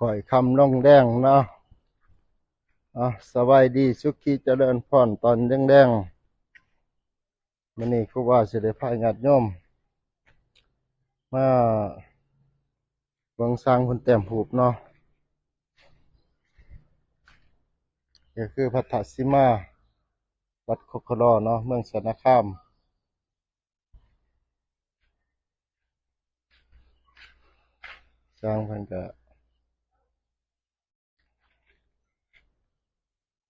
ຄ່ອຍຄ່ຳລົງແດງເນາະ. ເອົາ ສະບາຍດີ ສຸຂີຈະເລີນພອນຕອນແລງໆ. ມື້ນີ້ຄູບາຊິໄດ້ພາຍາດໂຍມມາເບິ່ງຊ່າງເພິ່ນແຕ້ມຮູບເນາະ, ກໍຄືພັດທະສີມາ ວັດຄົກຄະລໍເນາະ ເມືອງຊະນະຄາມ. ຊ່າງເພິ່ນກະ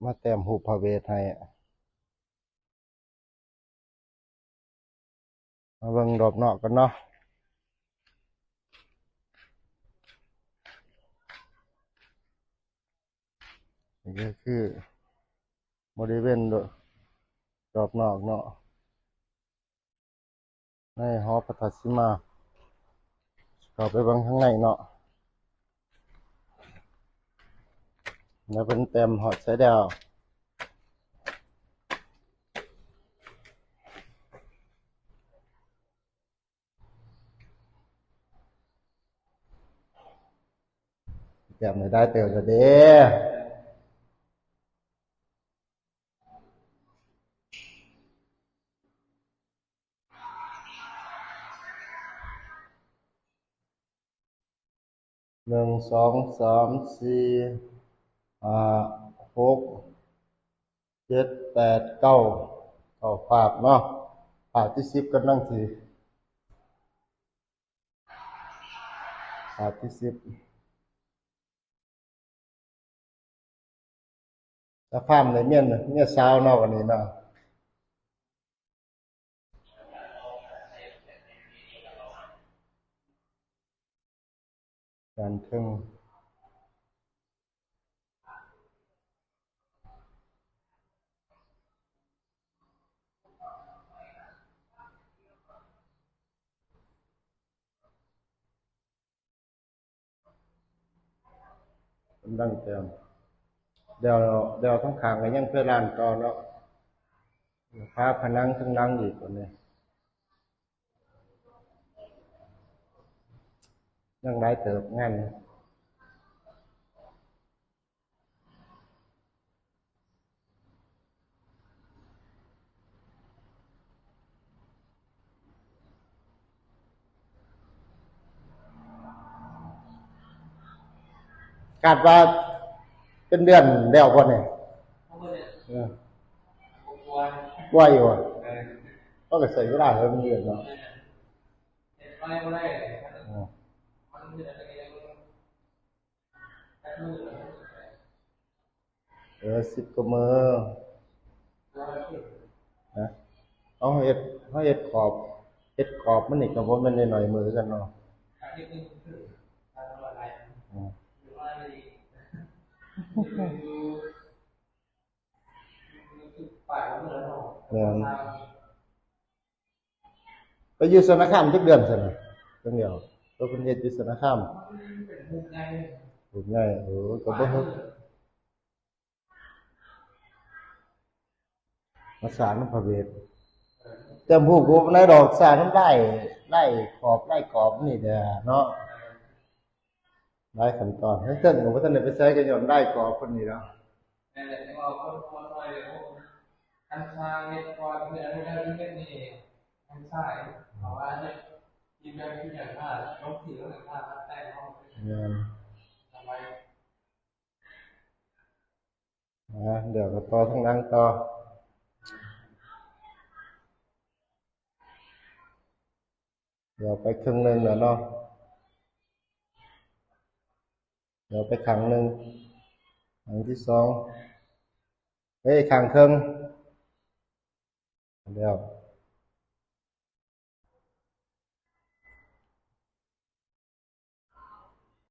ມາແຕ້ມຮູບພະເວດໃຫ້. ມາເບິ່ງຮອບນອກກັນເນາະ. ນີ້ກໍຄືບໍລິເວນຮອບນອກເນາະ. ໃນຫໍພັດທະສີມາ ເຂົ້າໄປເບິ່ງຂ້າງໃນເນາະ. ແລ້ວເພິ່ນແຕ້ມຮອດໃສແລ້ວ? ແຕ້ມໃຫ້ໄດ້ເຕີບແລ້ວເດ້. ໜຶ່ງ ສອງ ສາມ ສີ່ ຫ້າ ຫົກ ເຈັດ ແປດ ເກົ້າ ເກົ້າພາບເນາະ. ພາບທີສິບກຳລັງຊິ ພາບທີສິບ ສະພາບໃນເມຍ ເມຍສາວເນາະ ອັນນີ້ເນາະ. ການເທິງ ກຳລັງແຕ້ມ ແລ້ວ ແລ້ວທາງຂ້າງກໍຍັງເພດານຕໍ່ເນາະ, ຝາຜະໜັງທາງຫຼັງອີກ ບັດນີ້ຍັງຫຼາຍເຕີບງານ. ຄາດວ່າເປັນເດືອນແລ້ວບໍ່ນີ້? ເອີ ກວ່າຢູ່ ເອີ ເຮົາກໍໃຊ້ເວລາເຖິງເດືອນເນາະ. ເອີ ເອີ ສິບກວ່າມື້ ຮະ ເຮົາເຮັດ ເຮົາເຮັດຂອບ ເຮັດຂອບມັນນີ້ກໍບໍ່ແມ່ນໜ້ອຍໆມື້ຄືກັນເນາະ. ອືມ ແມ່ນ. ໄປຢູ່ຊະນະຄາມຈັກເດືອນຊັ້ນນະ? ເດືອນດຽວ ເພິ່ນເຮັດຢູ່ຊະນະຄາມ ຮູບໃຫຍ່. ໂອ້ ກໍບໍ່ເຮັດ ມາສ້າງນຳພະເວດ ແຕ້ມຮູບກໍບໍ່ປານໃດດອກ ສ້າງນຳລາຍ ລາຍຂອບ ລາຍກອບນີ້ແຫຼະເນາະ. ຫຼາຍຂັ້ນຕອນ ທັງເທິງກໍບໍ່ທັນໄດ້ໄປໃສ ກໍຍ້ອນລາຍກອບເພິ່ນນີ້ແຫຼະ. ແມ່ນແຫຼະ ເພາະວ່າຄົນ ຄົນນ້ອຍເດ້ ຄັນຊ່າງເຮັດກ່ອນ ເຮັດອັນນັ້ນເຮັດນີ້ ມັນຊ້າ ເພາະວ່າເຮັດ ທີ່ແບບທີ່ຢ່າງນັ້ນ ລົງທີ່ແລ້ວກໍສ້າງມາແຕ່ງເນາະ. ແມ່ນ ສະບາຍ. ອ່າ ດຽວກໍຕໍ່ທາງຫຼັງຕໍ່. ດຽວໄປເຄິ່ງໜຶ່ງແລ້ວເນາະ, ດຽວໄປຂ້າງໜຶ່ງ ຂ້າງທີສອງ ເອີ ຂ້າງເຄິ່ງ ແລ້ວ